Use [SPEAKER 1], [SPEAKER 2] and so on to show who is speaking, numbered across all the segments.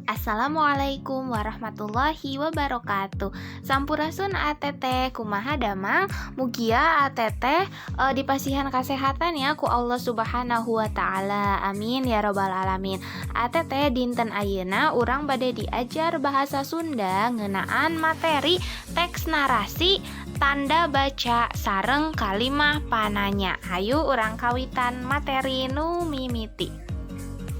[SPEAKER 1] Assalamualaikum warahmatullahi wabarakatuh. Sampurasun, ATT. Kumaha damang? Mugia ATT dipasihan kesehatan ya ku Allah Subhanahu wa Ta'ala. Amin ya robbal alamin. ATT, dinten ayeuna urang bade diajar bahasa Sunda ngeunaan materi teks narasi, tanda baca, sareng kalimah pananya. Hayu urang kawitan materi nu mimiti.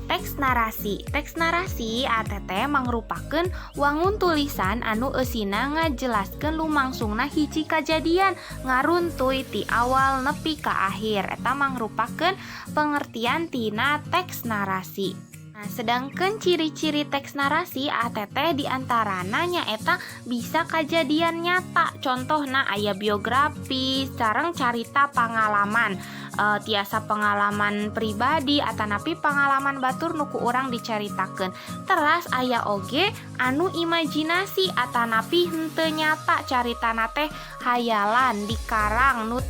[SPEAKER 1] Teks narasi. Teks narasi, ATT, mangrupakeun wangun tulisan anu eusina ngajelaskeun lumangsungna hiji kajadian ngaruntuy ti awal nepi ka akhir. Eta mangrupakeun pengertian tina teks narasi. Nah, sedangkan ciri-ciri teks narasi, ATT, diantarana nyaeta bisa kejadian nyata. Contohna aya biografi sareng carita pengalaman, tiasa pengalaman pribadi atanapi pengalaman batur nu ku urang dicaritakeun. Teras aya oge anu imajinasi atanapi henteu nyata, caritana teh hayalan, dikarang, nu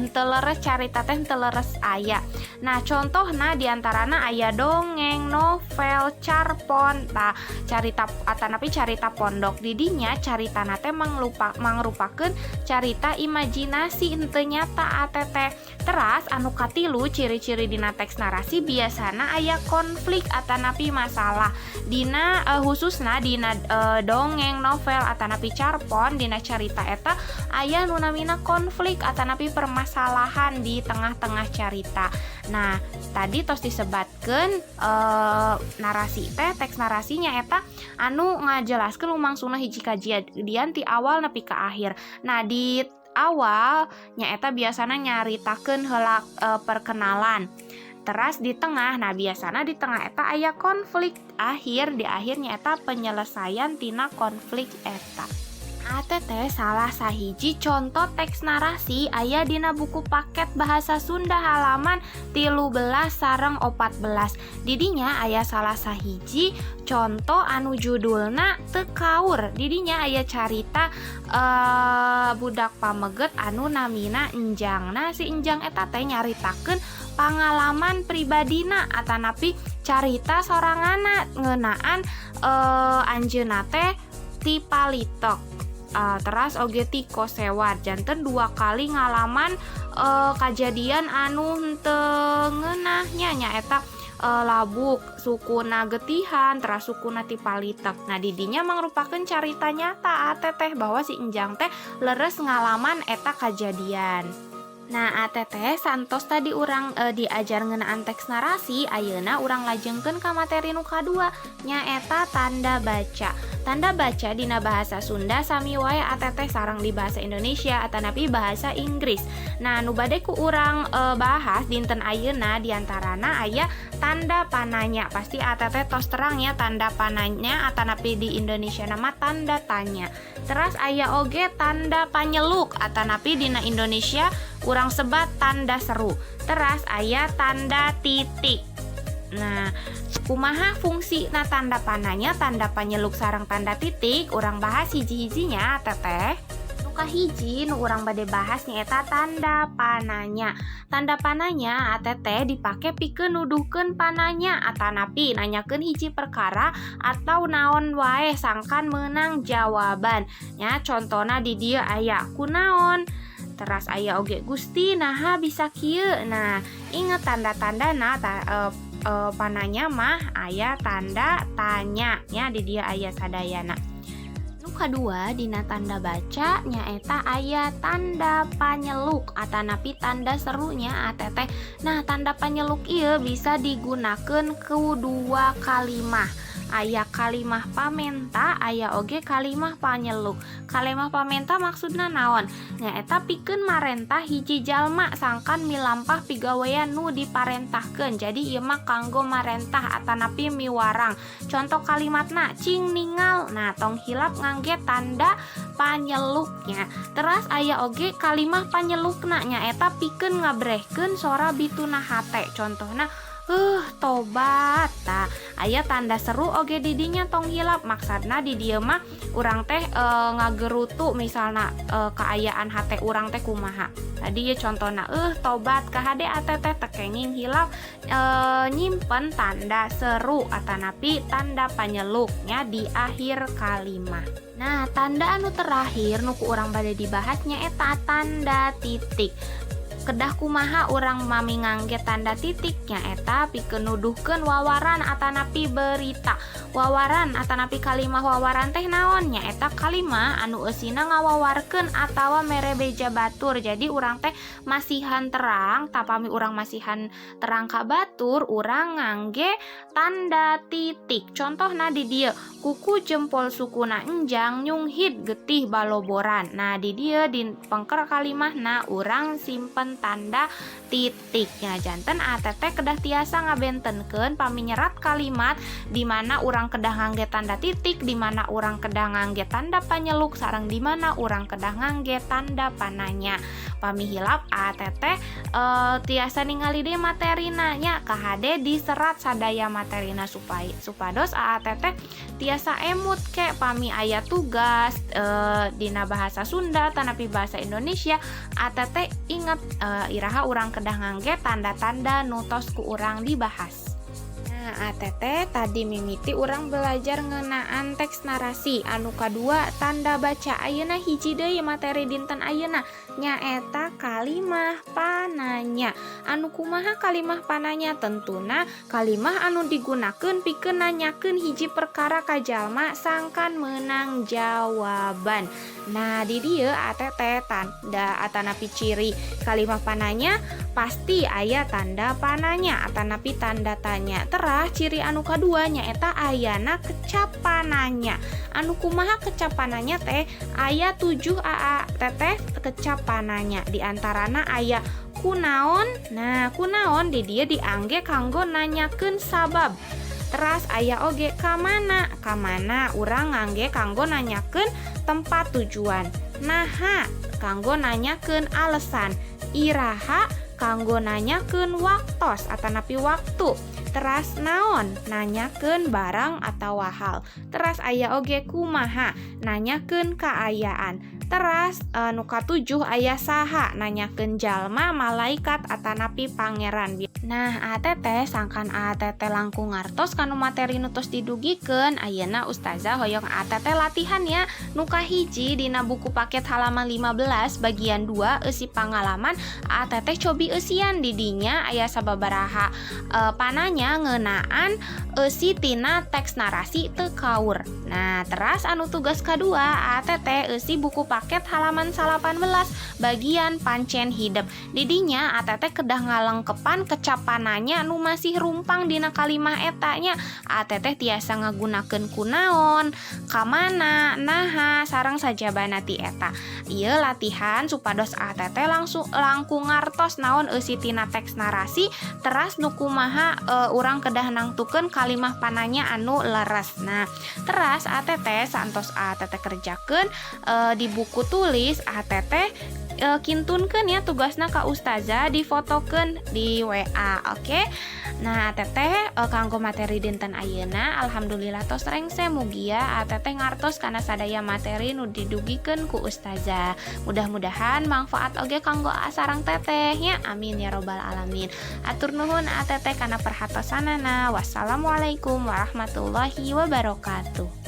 [SPEAKER 1] henteu leres, carita teh henteu leres aya. Nah, contohna diantarana aya dongeng, novel, carpon. Tah, carita atanapi carita pondok. Didinya caritana teh mangrupakeun carita imajinasi, henteu nyata, ATT. Teras anu katilu, ciri-ciri dina teks narasi biasana aya konflik atanapi masalah. Dina khususna dina dongeng, novel, atanapi carpon, dina carita eta aya nu namina konflik atanapi permasalahan di tengah-tengah carita. Nah, tadi tos disebatkeun narasi teh, teks narasinya eta anu ngajelaskeun lumangsungna hiji kajadian ti awal nepi ka akhir. Nah, di awal nyaeta biasana nyaritakeun heula perkenalan. Teras di tengah, nah, biasana di tengah eta aya konflik. Akhir, di akhirnya eta penyelesaian tina konflik eta. ATT, salah sahiji contoh teks narasi aya dina buku paket bahasa Sunda halaman 13 sareng 14. Didinya aya salah sahiji contoh anu judulna Teu Kaur. Didinya aya carita budak pameget anu namina Enjang. Nah, si Enjang eta teh nyaritakeun pengalaman pribadina atanapi carita soranganna ngeunaan anjeunna teh ti palitek, teras oge ti kosewad, janten dua kali ngalaman kajadian anu henteu ngeunah nya, nyaeta labuk, sukuna getihan, teras sukuna ti palitek. Nah, didinya mangrupakeun carita nyata, ATT, bahwa si Enjang teh leres ngalaman eta kajadian. Nah, ATT, santos tadi urang diajar ngeunaan teks narasi, ayeuna urang lajengkeun ka materi nu kadua, nyaeta tanda baca. Tanda baca dina bahasa Sunda sami wae, ATT, sareng di bahasa Indonesia atanapi bahasa Inggris. Nah, nu bade ku urang bahas dinten ayeuna diantarana aya tanda pananya. Pasti ATT tos terang ya, tanda pananya atanapi di Indonesia nama tanda tanya. Teras aya oge tanda panyeluk atanapi dina Indonesia urang sebat tanda seru. Teras aya tanda titik. Nah, kumaha fungsi na tanda pananya, tanda panyeluk, sareng tanda titik? Urang bahas hiji-hijinya, Teteh. Nu kahiji nu urang bade bahas nyaeta tanda pananya. Tanda pananya, ATT, dipake pikeun nuduhkeun pananya atanapi nanyakeun hiji perkara atau naon wae sangkan menang jawaban. Ya, contohna di dieu aya "kunaon", teras aya oge "Gusti, naha bisa kieu?" Nah, inget, tanda-tanda nah pananya mah aya tanda tanya nya, di dieu aya sadayana. Nu kadua dina tanda baca nyaeta aya tanda panyeluk atanapi tanda serunya, ATT. Nah, tanda panyeluk ieu bisa digunakan ku dua kalimah. Aya kalimah pamenta, aya oge kalimah panyeluk. Kalimah pamenta maksudna naon? Nyaeta pikeun marentah hiji jalma sangkan milampah pigawean nu diparentahkeun. Jadi ieu mah kanggo marentah atanapi miwarang. Contoh kalimatna "cing ningal". Nah, tong hilap ngangge tanda panyeluknya. Teras aya oge kalimah panyelukna, nyaeta pikeun ngabrehkeun sora bituna hate. Contohna Tobat. Tah, aya tanda seru oge di dinya, tong hilap. Maksudna di dieu mah urang teh ngagerutu misalna kaayaan hate urang teh kumaha. Tadi ya contohna tobat. Kahade ATT teu kenging hilap nyimpen tanda seru atanapi tanda panyeluknya di akhir kalimat. Nah, tanda anu terakhir nu ku urang bade dibahas nyaeta tanda titik. Kedah kumaha urang mami ngangge tanda titik? Nyaeta pikeun nuduhkeun wawaran atanapi berita. Wawaran atanapi kalimah wawaran teh naon? Nyaeta kalimah anu eusina ngawawarkeun atawa mere beja batur. Jadi urang teh masihan terang. Tah, pami urang masihan terang ka batur, urang ngangge tanda titik. Contohna di dieu, kuku jempol sukuna enjang nyunghid getih baloboran. Nah, di dieu di pengker kalimahna urang simpen tanda titiknya. Janten ATT kedah tiasa ngabentenkeun pami nyerat kalimat, di mana urang kedah ngangge tanda titik, di mana urang kedah ngangge tanda panyeluk, sareng di mana urang kedah ngangge tanda pananya. Pami hilap ATT tiasa ningali deui materina nya, kahade diserat sadaya materina supaya supados AATT tiasa emut ke pami aya tugas dina bahasa Sunda tanapi bahasa Indonesia, ATT inget iraha urang kedah ngangge tanda-tanda nu tos ku urang dibahas. Nah, ATT, tadi mimiti urang belajar ngeunaan teks narasi, anu kadua tanda baca. Ayeuna hiji deui materi dinten ayeuna, nyaeta kalimah pananya. Anu kumaha kalimah pananya? Tentuna kalimah anu digunakeun pikeun nanyakeun hiji perkara ka jalma sangkan meunang jawaban. Nah, di dieu ATT, tanda atanapi ciri kalimah pananya pasti aya tanda pananya atanapi tanda tanya. Terus ciri anu kadua nyaeta ayana kecap pananya. Anu kumaha kecap pananya teh? Aya 7 AATT kecap pananya, diantarana aya kunaon. Nah, kunaon di dieu diangge kanggo nanyakeun sabab. Teras aya oge kamana. Kamana urang ngangge kanggo nanyakeun tempat tujuan. Naha kanggo nanyakeun alasan. Iraha kanggo nanyakeun waktos atanapi waktu. Teras naon nanyakeun barang atau hal. Teras aya oge kumaha nanyakeun kaayaan. Teras nu katujuh aya saha nanyakeun jalma, malaikat atanapi pangeran. Nah, ATT, sangkan ATT langkung ngartos kanu materi nu tos didugikeun, ayeuna ustazah hoyong ATT latihan ya. Nu kahiji dina buku paket halaman 15 bagian 2 eusi pangalaman, ATT cobi eusian. Di dinya aya sababaraha pananya ngeunaan eusi tina teks narasi teu kaur. Nah, teras anu tugas kedua, ATT eusi buku paket halaman 18 bagian pancen hidep. Didinya ATT kedah ngalengkepan kecap pananya nu masih rumpang dina kalimah eta nya. ATT tiasa ngagunakeun kunaon, kamana, naha, sareng sajabana ti eta. Ieu latihan supados ATT langsung langkung ngartos naon eusi tina teks narasi, teras nu kumaha urang kedah nangtukeun kalimah pananya anu leres. Nah, teras ATT saentos ATT kerjakeun di buku tulis, ATT kintunkeun ya tugasna ka ustazah, difotokeun di WA, oke? Nah, teteh, kanggo materi dinten ayeuna alhamdulillah tos rengse. Mugia teteh ngartos kana sadaya materi nu didugikeun ku ustazah. Mudah-mudahan manfaat oge kanggo sareng teteh nya, amin ya robbal alamin. Atur nuhun ATT kana perhatosanana. Wassalamualaikum warahmatullahi wabarakatuh.